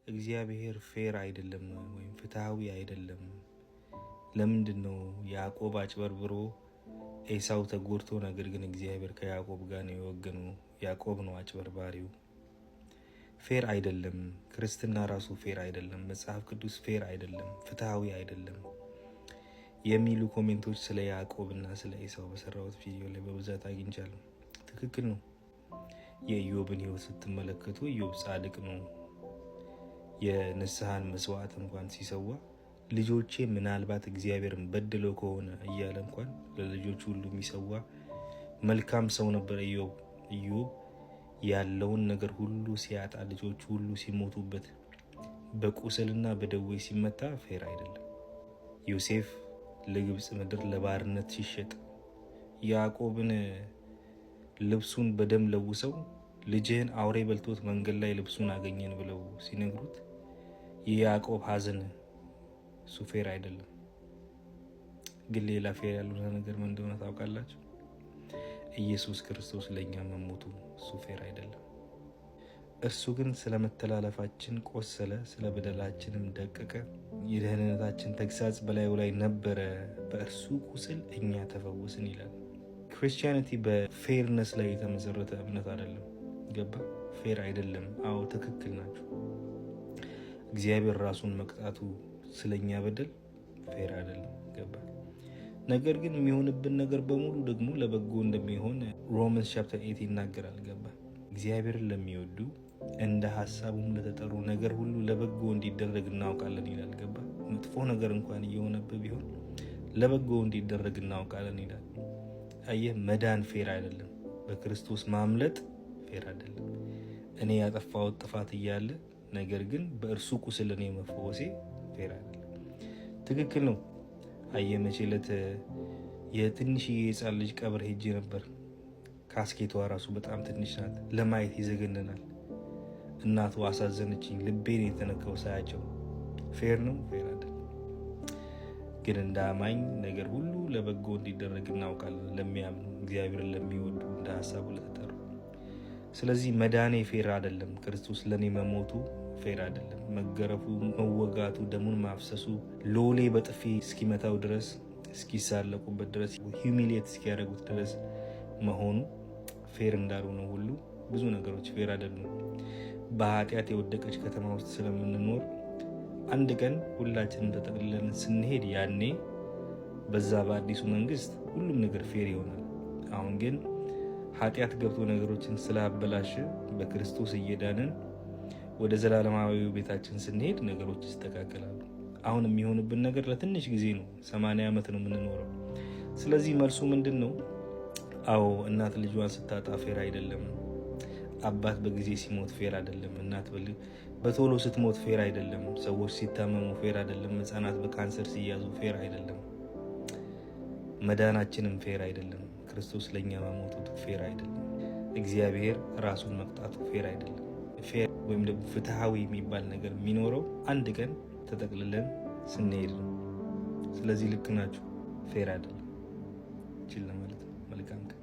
እግዚአብሔር fair አይደለም ወይም ፍትሐዊ አይደለም። ለምንድን ነው ያዕቆብ አጭበርብሮ ኤሳው ተጎድቶ፣ ነገር ግን እግዚአብሔር ከያዕቆብ ጋር ነው የወገነው? ያዕቆብ ነው አጭበርባሪው። Fair አይደለም። ክርስትና ራሱ fair አይደለም። መጽሐፍ ቅዱስ fair አይደለም፣ ፍትሐዊ አይደለም የሚሉ comment ኦች ስለ ያዕቆብ እና ስለ ኤሳው በሰራሁት ቪዲዮ ላይ በብዛት አግኝቻለሁ። ትክክል ነው። የኢዮብን ሕይወት ስትመለከቱ ኢዮብ ጻድቅ ነው። የንስሐን መስዋዕት እንኳን ሲሰዋ ልጆቼ ምናልባት እግዚአብሔርን በድለው ከሆነ እያለ እንኳን ለልጆቹ ሁሉ የሚሰዋ መልካም ሰው ነበር ኢዮብ። ኢዮብ ያለውን ነገር ሁሉ ሲያጣ፣ ልጆቹ ሁሉ ሲሞቱበት፣ በቁስልና በደዌ ሲመታ fair አይደለም። ዮሴፍ ለግብፅ ምድር ለባርነት ሲሸጥ፣ ያዕቆብን ልብሱን በደም ለውሰው ልጅህን አውሬ በልቶት መንገድ ላይ ልብሱን አገኘን ብለው ሲነግሩት የያዕቆብ ሐዘን እሱ fair አይደለም። ግን ሌላ fair ያልሆነ ነገር ምን እንደሆነ ታውቃላችሁ? ኢየሱስ ክርስቶስ ለእኛ መሞቱ እሱ fair አይደለም። እርሱ ግን ስለ መተላለፋችን ቆሰለ፣ ስለ በደላችንም ደቀቀ። የደህንነታችን ተግሳጽ በላዩ ላይ ነበረ፣ በእርሱ ቁስል እኛ ተፈወስን ይላል። Christianity በ fairness ላይ የተመሰረተ እምነት አይደለም። ገባ? Fair አይደለም። አዎ፣ ትክክል ናቸው። እግዚአብሔር ራሱን መቅጣቱ ስለኛ በደል fair አይደለም። ገባ? ነገር ግን የሚሆንብን ነገር በሙሉ ደግሞ ለበጎ እንደሚሆን Romans chapter 8 ይናገራል። ገባ? እግዚአብሔርን ለሚወዱ እንደ ሀሳቡም ለተጠሩ ነገር ሁሉ ለበጎ እንዲደረግ እናውቃለን ይላል። ገባ? መጥፎ ነገር እንኳን እየሆነብህ ቢሆን ለበጎ እንዲደረግ እናውቃለን ይላል። አየህ፣ መዳን fair አይደለም። በክርስቶስ ማምለጥ fair አይደለም። እኔ ያጠፋሁት ጥፋት እያለ ነገር ግን በእርሱ ቁስል እኔ መፈወሴ fair አይደለም። ትክክል ነው። አየህ፣ መቼ ዕለት የትንሽዬ የህፃን ልጅ ቀብር ሄጄ ነበር። Casket ቷ ራሱ በጣም ትንሽ ናት፣ ለማየት ይዘገንናል። እናቱ አሳዘነችኝ፣ ልቤን የተነካው ሳያቸው። Fair ነው? Fair አይደለም። ግን እንደ አማኝ ነገር ሁሉ ለበጎ እንዲደረግ እናውቃለን፣ ለሚያምኑ፣ እግዚአብሔርን ለሚወዱ፣ እንደ ሀሳቡ ለተጠሩ። ስለዚህ መዳኔ fair አይደለም። ክርስቶስ ለእኔ መሞቱ fair አይደለም። መገረፉ፣ መወጋቱ፣ ደሙን ማፍሰሱ፣ ሎሌ በጥፊ እስኪመታው ድረስ፣ እስኪሳለቁበት ድረስ፣ humiliate እስኪያደርጉት ድረስ መሆኑ fair እንዳልሆነ ሁሉ ብዙ ነገሮች fair አይደሉም። በኃጢአት የወደቀች ከተማ ውስጥ ስለምንኖር አንድ ቀን ሁላችንም ተጠቅልለን ስንሄድ ያኔ በዛ በአዲሱ መንግስት ሁሉም ነገር fair ይሆናል። አሁን ግን ኃጢአት ገብቶ ነገሮችን ስላበላሸ በክርስቶስ እየዳንን ወደ ዘላለማዊ ቤታችን ስንሄድ ነገሮች ይስተካከላሉ። አሁን የሚሆንብን ነገር ለትንሽ ጊዜ ነው። 80 ዓመት ነው የምንኖረው። ስለዚህ መልሱ ምንድን ነው? አዎ፣ እናት ልጇን ስታጣ fair አይደለም። አባት በጊዜ ሲሞት fair አይደለም። እናት በቶሎ ስትሞት fair አይደለም። ሰዎች ሲታመሙ fair አይደለም። ህጻናት በካንሰር ሲያዙ fair አይደለም። መዳናችንም fair አይደለም። ክርስቶስ ለእኛ መሞቱ fair አይደለም። እግዚአብሔር ራሱን መቅጣቱ fair አይደለም። Fair ወይም ደግሞ ፍትሐዊ የሚባል ነገር የሚኖረው አንድ ቀን ተጠቅልለን ስንሄድ ነው። ስለዚህ ልክ ናችሁ፣ fair አይደለም። ችል ለማለት ነው። መልካም ቀን።